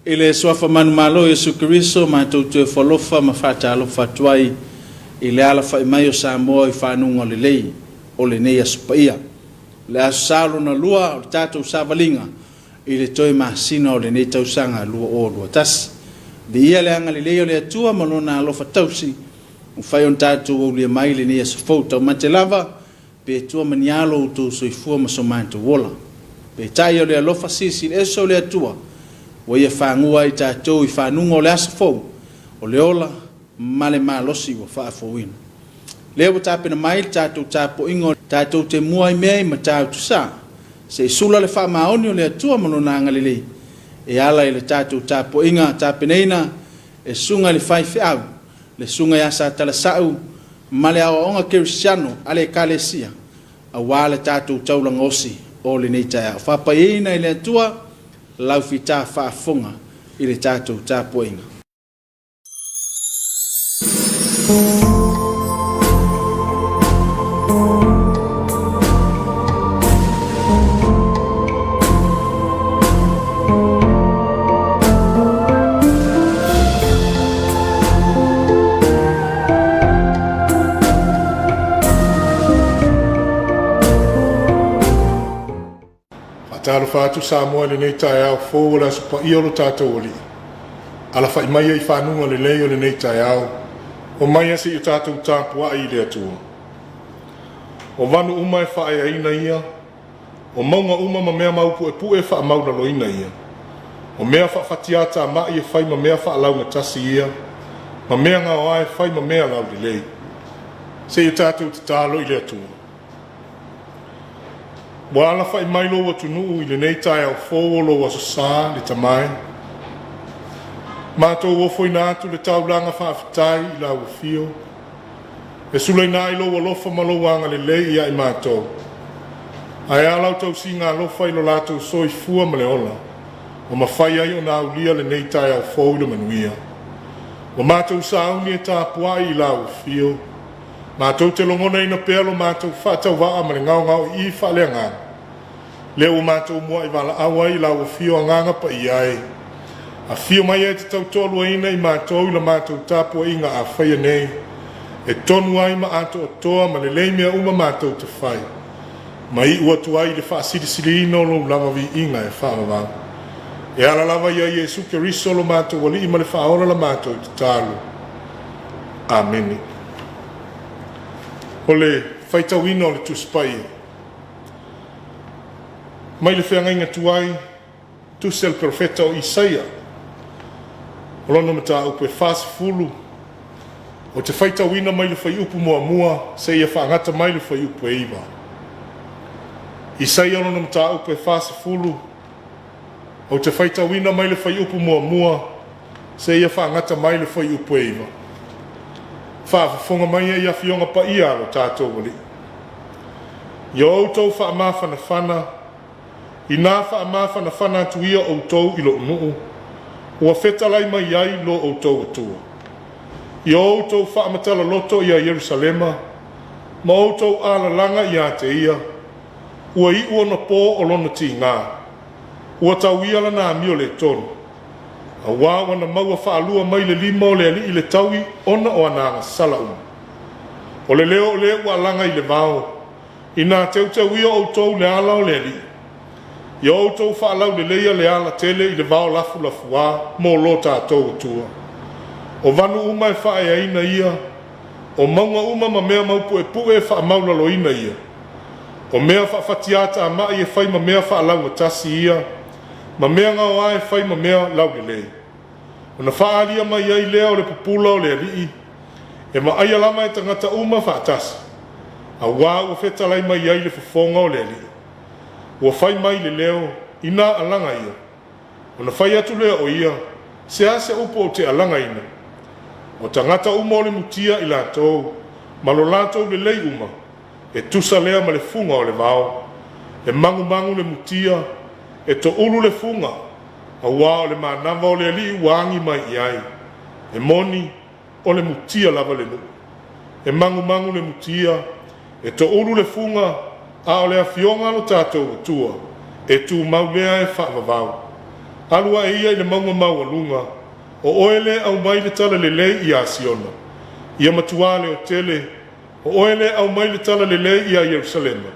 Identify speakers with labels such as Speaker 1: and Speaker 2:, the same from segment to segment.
Speaker 1: I le Suafa manumalo o Iesu Keriso, matou te ofo alofa ma faatalofa atu ai i le alafai mai o Samoa i fanuga lelei o lenei Aso Paia. O le Aso Sa lona lua o le tatou savaliga i le toe masina o lenei tausaga 2021. Viia le agalelei o le Atua ma Lona alofa tausi ua mafai ona tatou aulia mai lenei aso fou. Taumate lava pe tua ma ni alo outou soifua ma so matou ola. Peitai o le alofa silisili ese o le Atua ua ia fagua ai tatou i fanuga o le aso fou o le ola ma le malosi ua faafouina. Lea ua tapena mai le tatou tapuaiga tatou te mua ai mea i Matautu-sa, se i sula le faamaoni o le Atua ma Lona agalelei e ala i le tatou tapuaiga tapenaina e Susuga i le Faifeau, le Susuga ia Satalasau ma le Aoaoga Kerisiano a le Ekalesia aua le tatou taulaga osi o lenei taeao. Faapaiaina e le Atua lau fita faafofoga i le tatou tapuaiga.
Speaker 2: Faatalofa atu Samoa i lenei taeao fou o le Aso Paia o lo tatou Alii. Alafai maia i fanuga lelei o lenei taeao, omaia se i o tatou tapuai i le Atua. O vanu uma e faaeaina ia, O mauga uma ma mea maupuepue e faamaulaloina ia. O mea faafatiatamai e fai ma mea faalaugatasi ia, ma mea gaoa e fai ma mea laulelei. Seia tatou tatalo i le Atua. Ua alafai mai lou atunuu i lenei taeao fou o lou Aso Sa, le Tama e. Matou ofoina atu le taulaga faafetai i lau afio. E sulaina ai lou alofa ma lou agalelei ia i matou. Ae a lau tausiga alofa i lo latou soifua ma le ola, ua mafai ai ona aulia lenei taeao fou i le manuia. Ua matou sauni e tapuai i lau afio, matou te logonaina pea lo matou faatauvaa ma le gaogaoii faaleagaga, lea ua matou muai valaau ai i lau afio Agaga Paia e. Afio mai e te tautoaluaina i matou i la matou tapuaiga a faia nei, e tonu ai ma atoatoa ma lelei mea uma matou te fai, ma iu atu ai i le faasilisiliina o lou lava viiga e faavavau. E ala lava ia Iesu Keriso lo matou Alii ma le Faaola la matou tatalo. Amene. O le faitauina o le Tusi Paia. Mai le feagaiga tuai, tusi a le perofeta o Isaia, o lona mataupu e 40, ou te faitauina mai le fuaiupu muamua seia faagata mai le fuaiupu e 9. Isaia lona mataupu e 40, ou te faitauina mai le fuaiupu muamua seia faagata mai le fuaiupu e 9. Faafofoga mai e i afioga paia a lo tatou Alii. Ia outou faamafanafana, inā faamafanafana atu ia outou i lou nuu, ua fetalai mai ai lo outou Atua. Ia outou faamatala-loto ia Ierusalema, ma outou alalaga ia te ia, ua iu ona pō o lona tigā, ua tau ia lana amio le tonu. Auā ua na maua faalua mai le lima o le Alii le taui ona o ana agasala uma. O le leo o le ua alaga i le vao, inā teuteu ia outou le ala o le Alii. Ia outou faalauleleia le ala tele i le vao lafulafuā mo lo tatou Atua. O vanu uma e faaeaina ia, o mauga uma ma mea maupuepue e faamaulaloina ia. O mea faafatiatamai e fai ma mea faalaugatasi ia, ma mea gaoa e fai ma mea laulelei. Ona faaalia mai ai lea o le pupula o le Alii, e vaaia lava e tagata uma faatasi, auā ua fetalai mai ai le fofoga o le Alii. Ua fai mai le leo, inā alaga ia. Ona fai atu lea o ia, Se a se upu ou te alagaina? O tagata uma o le mutia i latou, ma lo latou lelei uma, e tusa lea ma le fuga o le vao. E magumagu le mutia, e toulu le fuga, auā o le manava o le Alii ua agi mai i ai. E moni, o le mutia lava le nuu. E magumagu le mutia, e toulu le fuga, a o le afioga a lo tatou Atua, e tumau lea e faavavau. Alu ae ia i le mauga maualuga, o oe lea e aumai le tala lelei ia Siona. Ia matuā leotele, o oe lea e aumai le tala lelei ia Ierusalema.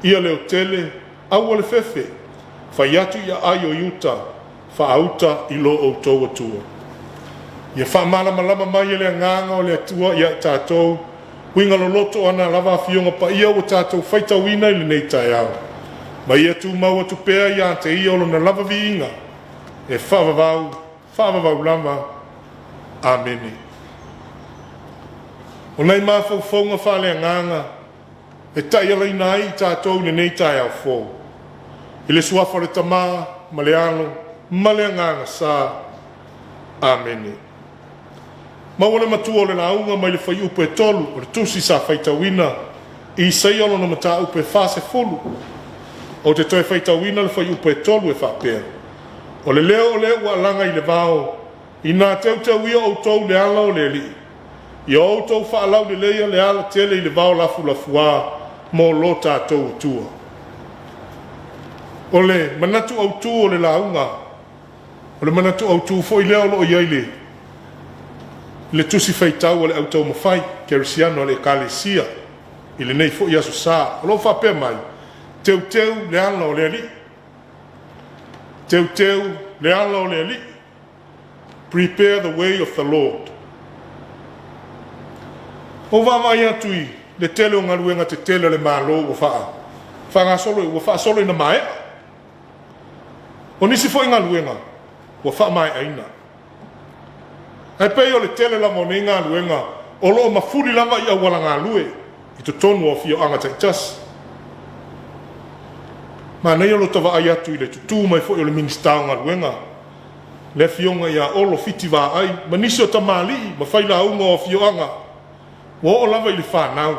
Speaker 2: Ia leotele, aua le fefe, fai atu i aai o Iuta, Faauta i lo outou Atua. Ia faamalamalama mai e le Agaga o le Atua ia i tatou uiga loloto o ana lava Afioga Paia ua tatou faitauina i lenei taeao, ma ia tumau atu pea ia te Ia o Lona lava viiga e faavavau, faavavau lava. Amene. O nai mafaufauga faaleagaga e taialaina ai i tatou i lenei taeao fou, i le Suafa o le Tama ma le Alo ma le Agaga Sa. Amene. Maua le matua o le lauga mai le fuaiupu e 3 o le tusi sa faitauina i Isaia lona mataupu e 40. Ou te toe faitauina le fuaiupu e 3 e faapea, O le leo o le ua alaga i le vao, Ina teuteu ia outou le ala o le Alii, ia outou faalauleleia le alatele i le vao lafulafuā mo lo tatou Atua. O le manatu autū o le lauga, o le manatu autū foi lea o lo o i ai i le Tusi Faitau a le Au Taumafai Kerisiano a le Ekalesia i lenei foi Aso Sa, o lo o faapea mai, Teuteu le ala o le Alii. Teuteu le ala o le Alii. Prepare the way of the Lord. Ua ou vaavaai atu i le tele o galuega tetele a le Malo ua faagasolo, ua faasolo ina maea. O nisi foi galuega ua faamaeaina. Ae pei o le tele lava o nei galuega o lo o mafuli lava i auala galue i totonu o afioaga taitasi. Manaia lo ta vaai atu i le tutū mai foi o le Minisita o Galuega, le Afioga ia Olo Fiti Vaai, ma nisi o tamalii ma failauga o afioaga, ua oo lava i le fanau.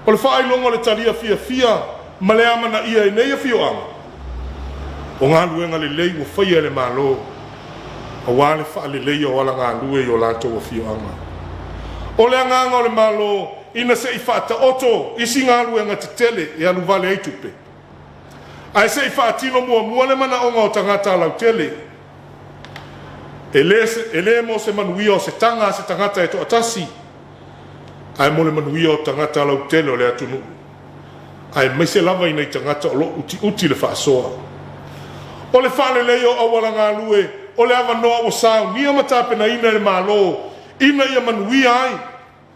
Speaker 2: O le faailoga o le talia fiafia ma le amanaia e nei afioaga, o galuega lelei ua faia e le Malo aua le faaleleia o alagalue i o latou afioaga. O le agaga o le Malo ina se i faataoto isi galuega tetele e alu vale ai tupe, ae se i faatino muamua le manaoga o tagata lautele. E le mo se manuia o se taga a se tagata e toatasi, ae mo le manuia o tagata lautele o le atunuu, aemaise lava i nai tagata o lo o utiuti le faasoa. O le faaleleia o auala galue o le avanoa ua saunia ma tapenaina e le Malo ina ia manuia ai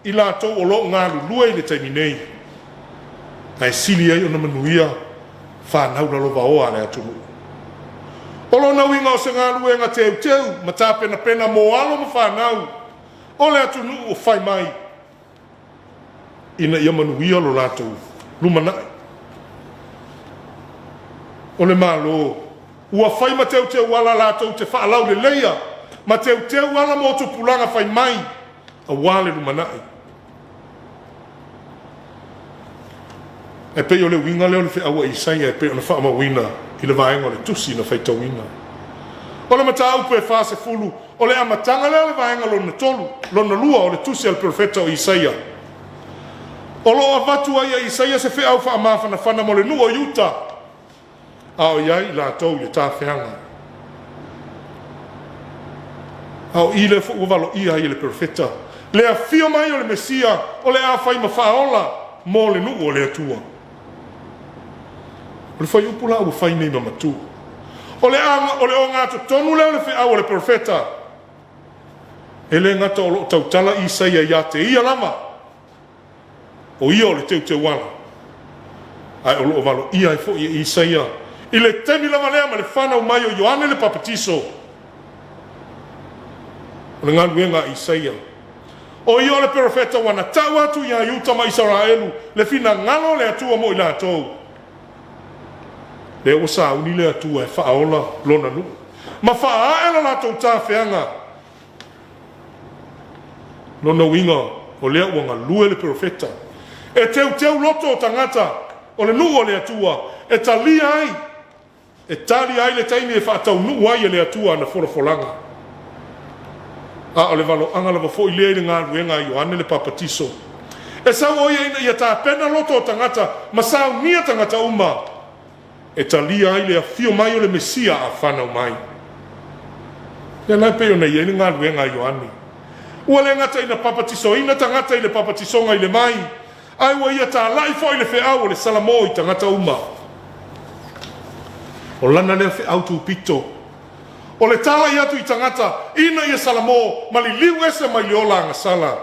Speaker 2: i latou o lo o galulue i le taimi nei, ae sili ai ona manuia fanau lalovaoa a le atunuu. O lona uiga o se galuega teuteu ma tapenapena mo alo ma fanau o le atunuu o fai mai ina ia manuia lo latou lumanai. O le Malo ua fai ma teuteu ala latou te faalauleleia ma teuteu ala mo tupulaga fai mai aua le lumanai. E pei o le uiga lea o le feau a Isaia e pei ona faamauina i le vaega o le tusi na faitauina. O le mataupu e 40, o le amataga lea o le vaega lona tolu, lona lua o le tusi a le perofeta o Isaia. O lo o avatu ai e Isaia se feau faamafanafana mo le nuu o Iuta, a o i ai i latou i le tafeaga. A o i lea foi ua valoia ai e le perofeta le afio mai o le Mesia o le a fai ma faaola mo le nuu o le Atua. O le fuaiupu la ua fai nei ma matu. O le ogatotonu lea o le feau a le perofeta, e le gata o lo o tautala Isaia ia te ia lava, o ia o le teuteuala, ae o lo o valoia ai foi e Isaia i le taimi lava lea ma le fanau mai o Ioane le Papatiso. O le galuega a Isaia, o ia o le perofeta ua na tau atu ia Iuta ma Isaraelu le finagalo o le Atua mo i latou. Lea ua sauni le Atua e faaola lona nuu ma faaae lo latou tafeaga. Lona uiga o lea ua galue le perofeta e teuteu loto o tagata o le nuu o le Atua e talia ai, e tali ai le taimi e faataunuu ai e le Atua ana folafolaga. A o le valoaga lava foi lea i le galuega a Ioane le Papatiso. E sau o ia ina ia tapena loto o tagata ma saunia tagata uma. e talia ai le afio mai o le Mesia a fanau mai. Lea la e pei ona i ai le galuega a Ioane. Ua le gata ina papatisoina tagata i le papatisoga i le vai, ae ua ia talai foi le feau o le salamo i tagata uma. O lana lea feau tupito, o le talai atu i tagata ina ia salamo ma liliu ese mai le ola agasala,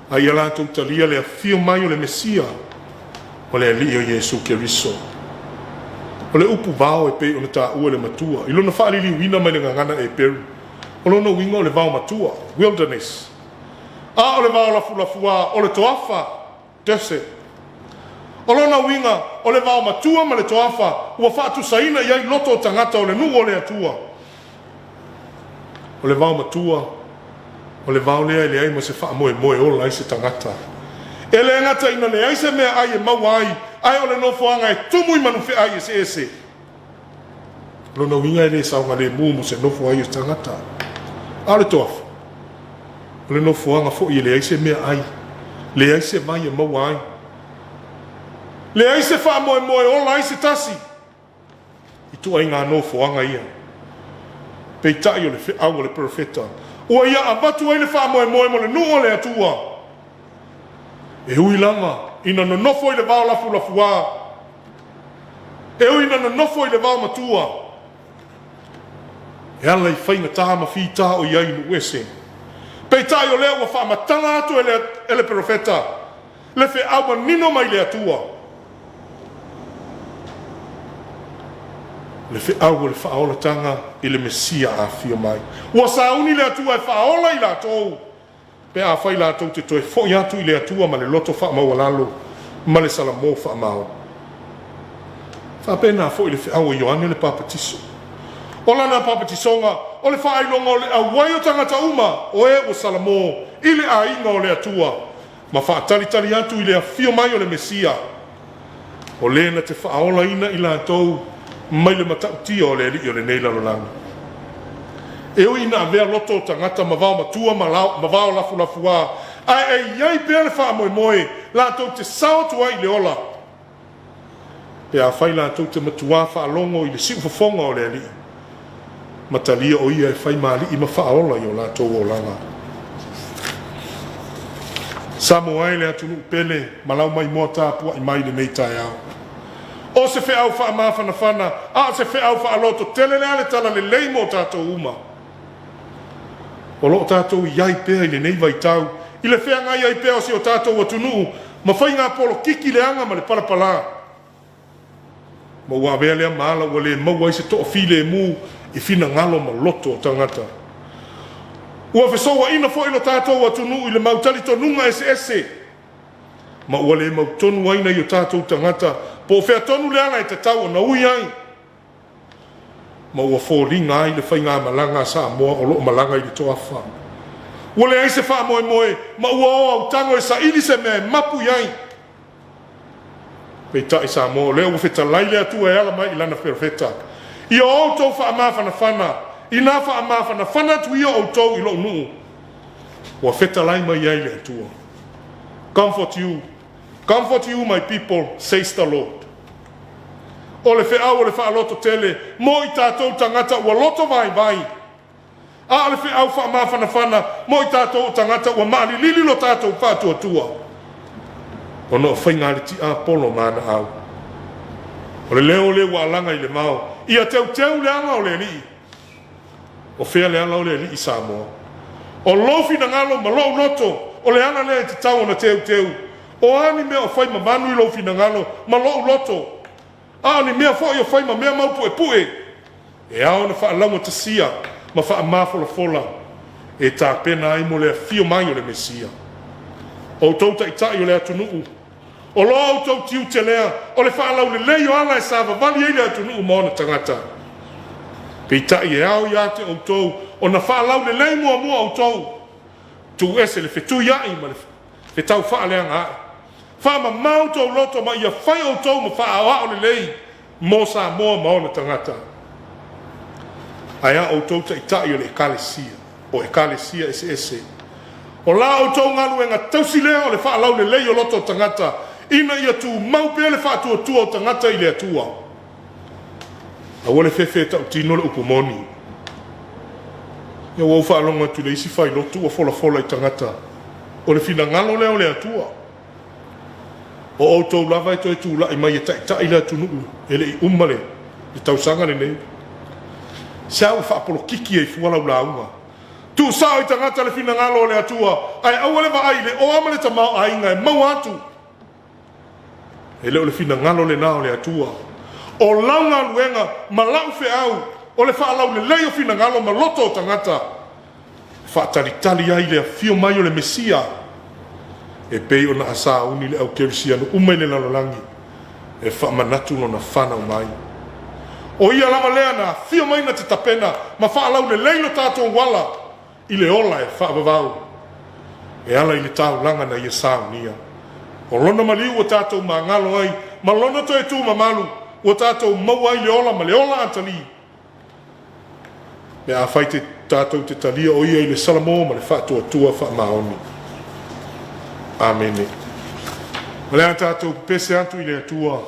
Speaker 2: a ia latou talia le afio mai o le Mesia, o le Alii o Iesu Keriso. O le upu vao e pei ona taua e le matua i lona faaliliuina mai le gagana Eperu, o lona uiga o le vao matua, wilderness, a o le vao lafulafuā o le toafa, desert. O lona uiga, o le vao matua ma le toafa ua faatusaina i ai loto o tagata o le nuu o le Atua. O le vao matua, o le vao lea e leai ma se faamoemoe e ola ai se tagata. E le gata ina leai se meaai e maua ai, ae o le nofoaga e tumu i manufeai eseese. O lona uiga e le saogalemu mo se nofo ai o se tagata. A o le toafa, o le nofoaga foi e leai se meaai, leai se vai e maua ai, leai se faamoemoe e ola ai se tasi ituaiga nofoaga ia. Peitai o le feau a le perofeta, ua ia avatu ai le faamoemoe mo le nuu o le Atua. E ui lava ina nonofo i le vao lafulafuā, e ui ina nonofo i le vao matua, e ala i faigata ma fita o i ai i nuu ese. Peitai o lea ua faamatala atu e le, e le perofeta le feau manino mai le Atua. Le feau o le faaolataga i le Mesia a afio mai. Ua sauni le Atua e faaola i latou pe afai latou te toe foi atu i le Atua ma le loto faamaualalo ma le salamo faamaoni. Faapena foi le feau a Ioane le Papatiso. O lana papatisoga, o le faailoga o le auai o tagata uma o e ua salamo i le aiga o le Atua ma faatalitali atu i le afio mai o le Mesia, o le na te faaolaina i latou mai le matautia o le alii o lenei lalolagi. E ui ina avea loto o tagata ma vao matua ma, lao, ma vao lafulafuā, ae e i ai pea le faamoemoe latou te sao atu ai i le ola, pe afai latou te matuā faalogo i le siufofoga o le Alii, ma talia o ia e fai ma alii ma faaola i o latou olaga. Samoa e le atunuu pele ma lau maimoa tapuai mai lenei taeao. O se feau faamafanafana, a o se feau faaloto tele lea le tala lelei mo tatou uma. O lo o tatou i ai pea i lenei vaitau i le feagai ai pea o si o tatou atunuu ma faiga polokiki leaga ma le palapala. Ma ua avea lea ma ala ua le maua ai se toafilemu i finagalo ma loto o tagata. Ua fesouaina foi lo tatou atunuu i le mau talitonuga eseese ma ua le mautonu ai nai o tatou tagata po o fea tonu le ala e tatau ona ui ai, ma ua foliga ai le faigamalaga a Samoa o lo o malaga i le toafa. Ua leai se faamoemoe ma ua o autago e saili se mea e mapu i ai. Peitai Samoa, o lea ua fetalai le Atua e ala mai i lana perofeta, Ia outou faamafanafana, inā faamafanafana atu ia outou i lou nuu, ua fetalai mai ai le Atua. Comfort you, comfort you my people, says the Lord. O le feau o le faaloto tele mo i tatou tagata ua loto vaivai, a o le feau faamafanafana mo i tatou o tagata ua maalilili lo tatou faatuatua, ona o faiga a le tiapolo ma ana au. O le leo lea ua alaga i le vao, ia teuteu le ala o le Alii. O fea le ala o le Alii Samoa? O lou finagalo ma lou loto, o le ala lea e tatau ona teuteu. O a ni mea o fai ma vanu i lou finagalo ma lou loto, a o ni mea foi o fai ma mea maupuepue, e ao ona faalaugatasia ma faamafolafola e tapena ai mo le afio mai o le Mesia. O outou taitai o le atunuu, o lo outou tiute lea o le faalaulelei o ala e savavali ai le atunuu ma ona tagata. Peitai e ao ia te outou ona faalaulelei muamua outou, tuuese le fetuiai ma le fetau faaleagaai. Faamamao outou loto ma ia fai outou ma faaaoao lelei mo Samoa ma ona tagata. Ae a outou taitai o le ekalesia, o ekalesia eseese, o la outou galuega tausi lea o le faalaulelei o loto o tagata, ina ia tumau pea le faatuatua o tagata i le Atua. Aua le fefe e tautino le upu moni. Ia ua ou faalogo atu i le isi failotu ua folafola i tagata, o le finagalo lea o le Atua. O outou lava e toe tulai mai e taitai le atunuu e le i uma le tausaga lenei. Se a ua faapolokiki ai fua lau lauga. Tuusao i tagata le finagalo o le Atua, ae aua le vaai i le oa ma le tamaoaiga e maua atu. E le o le finagalo lena o le Atua. O lau galuega ma lau feau o le faalaulelei o finagalo ma loto o tagata e faatalitali ai le afio mai o le Mesia e pei ona asauni le au kerisiano uma i le lalolagi e faamanatu lona fanau mai. O ia lava lea na afio mai na te tapena ma faalaulelei lo tatou ala i le ola e faavavau e ala i le taulaga na ia saunia. O lona maliu ua tatou magalo ai ma lona toe tu mamalu ua tatou maua ai le ola ma le ola atalii. Pe afai te tatou te talia o ia i le salamo ma le faatuatua faamaoni. Amene. O le a tatou pepese atu i le Atua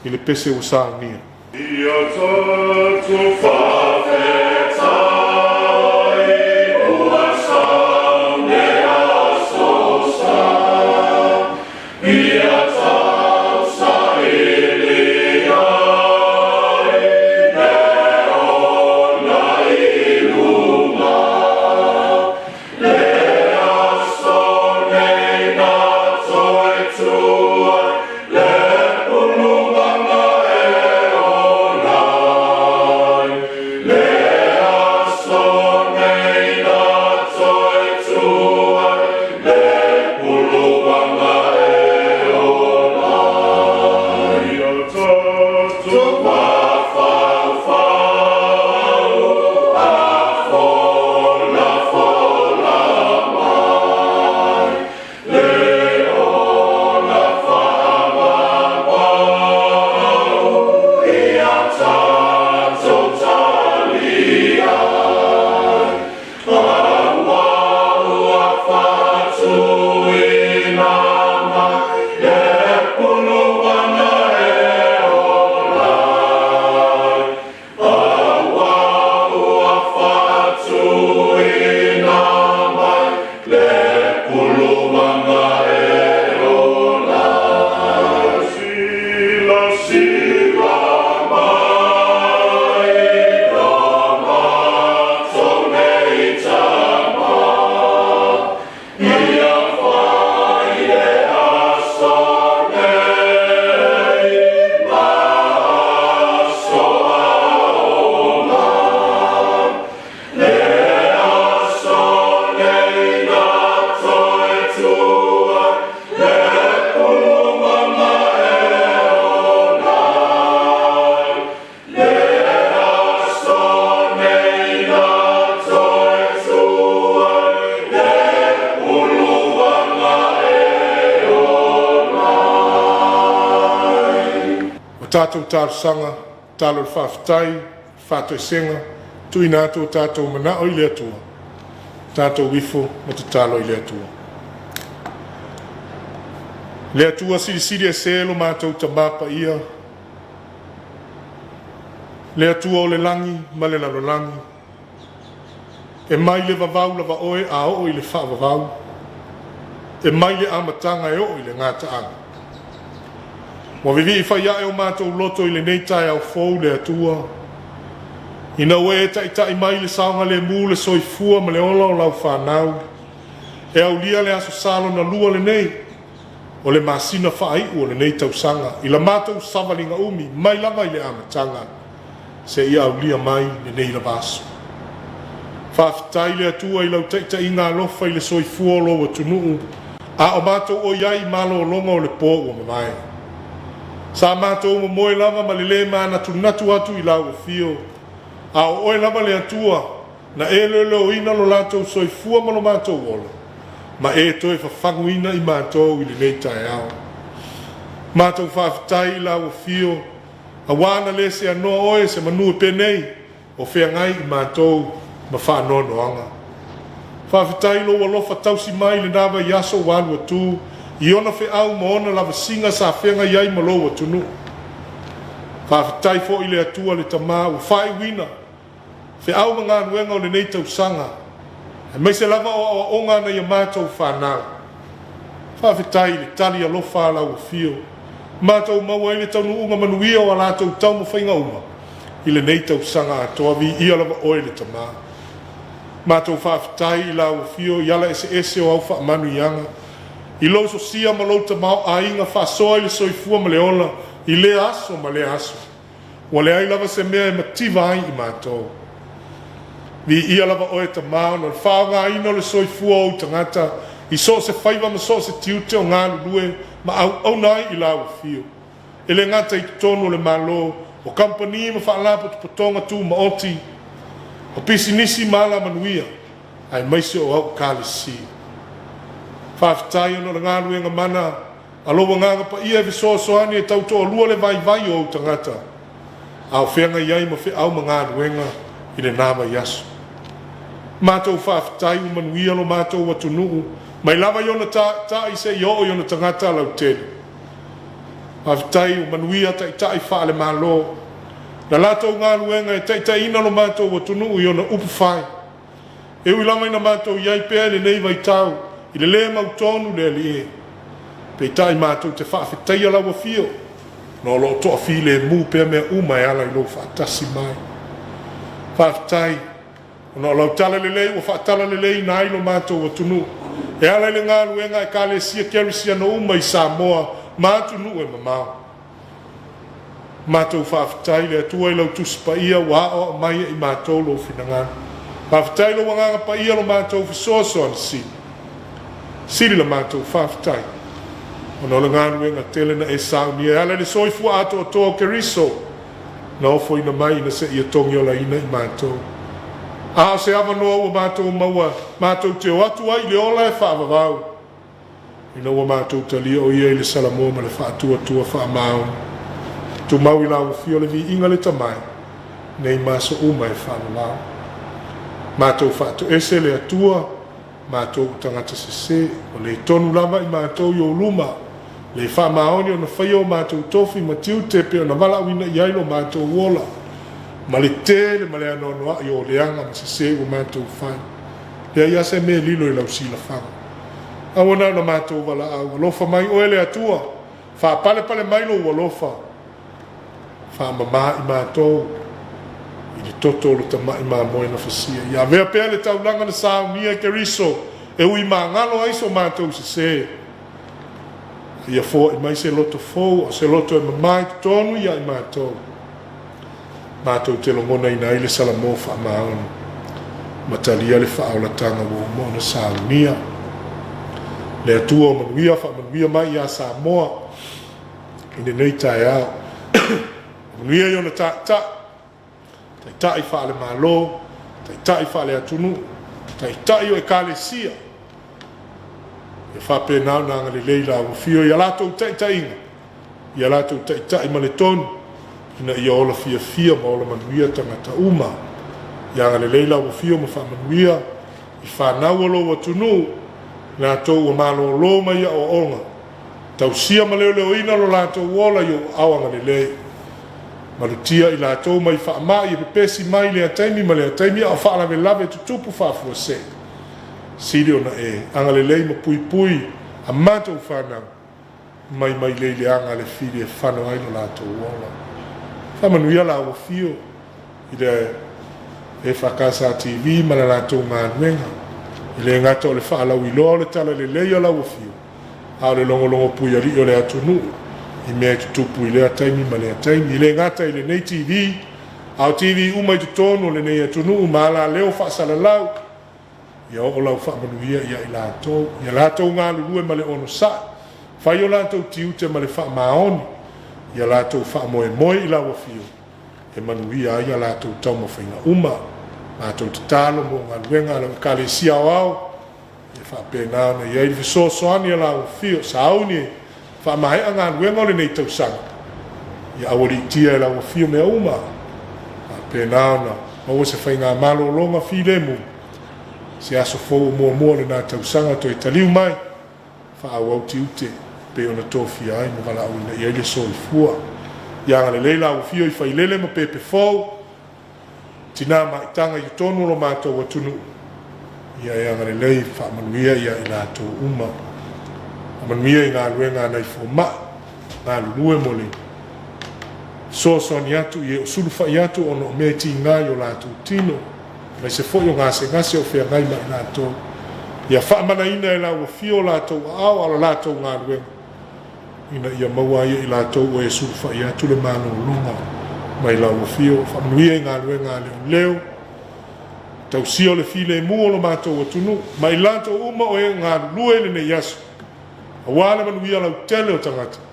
Speaker 2: i le pese ua saunia. Ia tatou faafetai ua sau le aso sa, ia tausaili ai le ona i luma. Le aso nei na toe tu ai le ulumaga e ola ai. Le aso nei na toe tu ai le ulumaga e ola ai. Ia tatou mafaufau a folafola mai le ola faavavau ia tatou tali ai. Aua ua faatuina mai le puluana e ola ai. Aua ua faatuina mai le puluana e ola ai. Silasila mai lo matou nei tama, ia fai le aso nei ma aso aoga. Le aso nei na toe tu ai le pulumaga e ola ai. Le aso nei na toe tu ai le pulumaga e ola ai. O tatou talosaga, talo le faafetai, faatoesega, tuuina atu o tatou manao i le Atua, tatou ifo ma tatalo i le Atua. Le Atua silisili ese lo matou Tamā Paia, le Atua o le lagi ma le lalolagi, e mai le vavau lava oe a oo i le faavavau, e mai le amataga e oo i le gataaga. Ua vivii fai ae o matou loto i lenei taeao fou le Atua, ina ua e taitai mai le saogalemu le soifua ma le ola o lau fanau, e aulia le aso sa lona lua lenei, o le masina faaiu o lenei tausaga, i la matou savaliga umi mai lava i le amataga, seia aulia mai lenei lava aso. Faafetai le Atua i lau taitaiga alofa i le soifua o lou atunuu, a o matou oi ai i malologa o le po ua mavae. Sa matou momoe lava ma le lē manatunatu atu i lau afio, a o oe lava le Atua na e leoleoina lo latou soifua ma lo matou ola, ma e toe fafaguina i matou i lenei taeao. Matou faafetai i lau afio, auā na le seanoa oe se manu e penei o feagai i matou ma faanoanoaga. Faafetai i lou alofa tausi mai i lena vaiaso ua alu atu i ona feau ma ona lavasiga sa feagai ai ma lou atunuu. Faafetai foi i le Atua le Tama ua faaiuina feau ma galuega o lenei tausaga, aemaise lava o aoaoga a nai a matou fanau. Faafetai i le tali alofa a lau Afio, matou maua ai le taunuuga manuia o a latou taumafaiga uma i lenei tausaga atoa. Viia lava Oe le Tama. Matou faafetai i lau Afio i ala eseese o au faamanuiaga, i lou sosia ma lou tamaoaiga faasoa i le soifua ma le ola i lea aso ma lea aso. Ua leai lava se mea e mativa ai i matou. Viia lava Oe Tama ona o le faaaogaina o le soifua o ou tagata i so o se faiva ma so o se tiute o galulue ma auauna ai i lau Afio, e le gata i totonu o le Malo, o kamupani ma faalapotopotoga tumaoti, o pisinisi ma alamanuia, aemaise o au Ekalesia. Faafetai ona o le galuega mana a lou Agaga Paia e fesoasoani e tautoalua le vaivai o ou tagata, a o feagai ai ma feau ma galuega i lena vaiaso. Matou faafetai ua manuia lo matou atunuu mai lava i ona taitai seia oo i ona tagata lautele. Faafetai ua manuia taitai faale-Malo na latou galuega e taitaiina lo matou atunuu i ona upufai. E ui lava ina matou i ai pea i lenei vaitau i le lē mautonu le Alii, peitai matou te faafetaia lau Afio ona o lo o toafilemu pea mea uma e ala i lou faatasi mai. Faafetai ona o lau talalelei ua faatalaleleiina ai lo matou atunuu e ala i le galuega a Ekalesia Kerisiano uma i Samoa ma atunuu e mamao. Matou faafetai le Atua i lau Tusi Paia ua aoao mai e i matou lou finagalo. Faafetai i lou Agaga Paia lo matou fesoasoani sili. Sili la matou faafetai ona o le galuega tele na e saunia e ala i le soifua atoatoa o Keriso na ofoina mai ina seia togiolaina i matou. A o se avanoa ua matou maua matou te o atu ai i le ola e faavavau ina ua matou talia o ia i le salamo ma le faatuatua faamaoni. Tumau i lau Afio le viiga le Tama e, nei ma aso uma e faavavau. Matou faatoese le Atua, matou o tagata sese, ua le tonu lava i matou i ou luma, le faamaoni ona faia o matou tofi ma tiute pei ona valaauina i ai lo matou ola, ma le tele ma le anoanoai o leaga ma sese ua matou fai. Leai lava se mea e lilo i lau silafaga. Aua na ona matou valaau, alofa mai oe le Atua, faapalepale mai lou alofa, faamama i matou i le toto o le tamai mamoe na fasia. Ia avea pea le taulaga na saunia e Keriso e ui magalo ai so matou sese. A ia foai mai se loto fou, a o se loto e mama i totonu ia i matou. Matou te logonaina ai le salamo faamaoni ma talia le faaolataga ua uma ona saunia. Le Atua o manuia, faamanuia mai ia Samoa i lenei taeao. Manuia i ona taitai, taitai faale-Malo, taitai faale-atunuu, taitai o Ekalesia, ia faapena ona agalelei lau Afio i a latou taitaiga, ia latou taitai ma le tonu, ina ia ola fiafia ma ola manuia tagata uma. Ia agalelei lau Afio ma faamanuia i fanau o lou atunuu, latou ua malolo mai aoaoga, tausia ma leoleoina lo latou ola i ou aao agalelei. Malutia i latou mai faamai e pepesi mai lea taimi ma lea taimi a o faalavelave tutupu faafuasei. Sili ona e agalelei ma puipui a matou fanau mai mailei leaga a le fili e fano ai lo latou ola. Faamanuia lau Afio i le EFKS TV ma le latou galuega. E le gata o le faalauiloa o le talalelei a lau Afio, a o le logologo puialii o le atunuu i mea e tutupu i lea taimi ma lea taimi. E le gata i lenei TV, a o TV uma i totonu o lenei atunuu ma alaleo faasalalau, Ia oo lau faamanuia ia i latou, ia latou galulue ma le onosai, fai o latou tiute ma le faamaoni, ia latou faamoemoe i lau Afio, e manuia ai a latou taumafaiga uma. Matou tatalo mo galuega a lau Ekalesia Aoao, ia faapena ona i ai le fesoasoani a lau Afio, sauni e faamaea galuega o lenei tausaga, ia aualiitia e lau Afio mea uma, faapena ona maua se faigamalologa filemu, se aso fou o muamua o lena tausaga toe taliu mai, faaauau tiute pei ona tofia ai ma valaauina i ai le soifua. Ia agalelei lau afio i Failele ma Pepe Fou, tina maitaga i totonu o lo matou atunuu. Ia e agalelei faamanuia ia i latou uma. Faamanuia i galuega a nai fomai, galulue mo le fesoasoani atu i e o sulufai atu ona o mea e tiga i o latou tino, aemaise foi o gasegase o feagai ma i latou. Ia faamanaina e lau afio o latou aao a o le latou galuega, ina ia maua ai e i latou ua e sulufai atu le malologa mai lau afio. Faamanuia i galuega a leoleo, tausia o le filemu o lo matou atunuu, ma i latou uma o e galulue i lenei aso, aua le manuia lautele o tagata.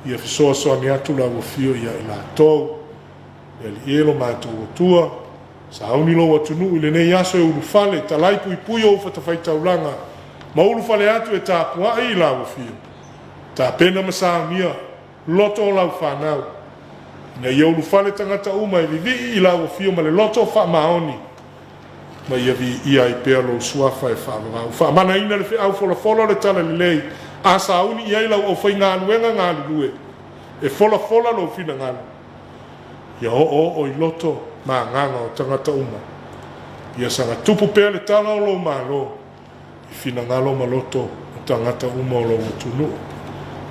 Speaker 2: Ia fesoasoani atu lau afio ia i latou. Le Alii e lo matou Atua, sauni lou atunuu i lenei aso e ulufale, talai puipui ou fatafaitaulaga, ma ulufale atu e tapuai i lau afio. Tapena ma saunia loto o lau fanau, ina ia ulufale tagata uma e vivii i lau afio ma le loto faamaoni, ma ia viia ai pea lou suafa e faavavau. Faamanaina le feau folafola o le talalelei, a sauni i ai lau aufaigaluega galulue, e folafola lou finagalo, ia oooo i loto ma agaga o tagata uma. Ia saga tupu pea le tala o lou Malo i finagalo ma loto o tagata uma o lou atunuu.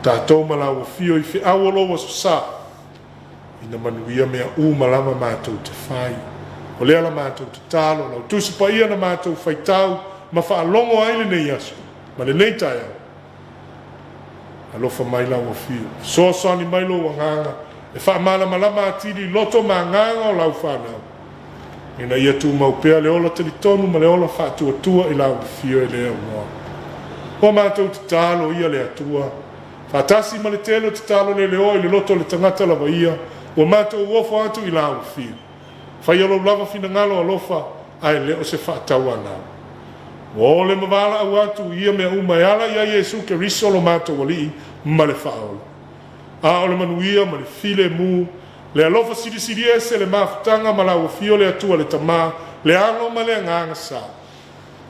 Speaker 2: Tatou ma lau afio i feau o lou aso sa, ina manuia mea uma lava matou te fai. O lea la matou tatalo, lau Tusi Paia na matou faitau ma faalogo ai lenei aso ma lenei taeao. Alofa mai lau afio, fesoasoani mai lou agaga e faamalamalama atili i loto ma agaga o lau fanau, ina ia tumau pea le ola talitonu ma le ola faatuatua i lau afio e le aunoa. Ua matou tatalo ia le Atua, faatasi ma le tele o tatalo leleoa i le loto o le tagata lava ia, ua matou ofo atu i lau afio. Faia lou lava finagalo alofa, ae le o se faatauanau. Ua ole ma valaau atu i ia mea uma e ala ia Iesu Keriso lo matou Alii ma le Faaola. A o le manuia ma le filemu, le alofa silisili ese, le mafutaga ma lau afio le Atua le Tama, le Alo ma le Agaga Sa,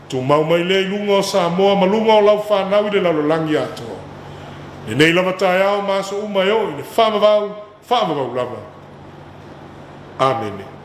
Speaker 2: tumau mai lea i luga o Samoa ma luga o lau fanau i le lalolagi atoa, lenei lava taeao ma aso uma e oo i le faavavau, faavavau lava. Amene.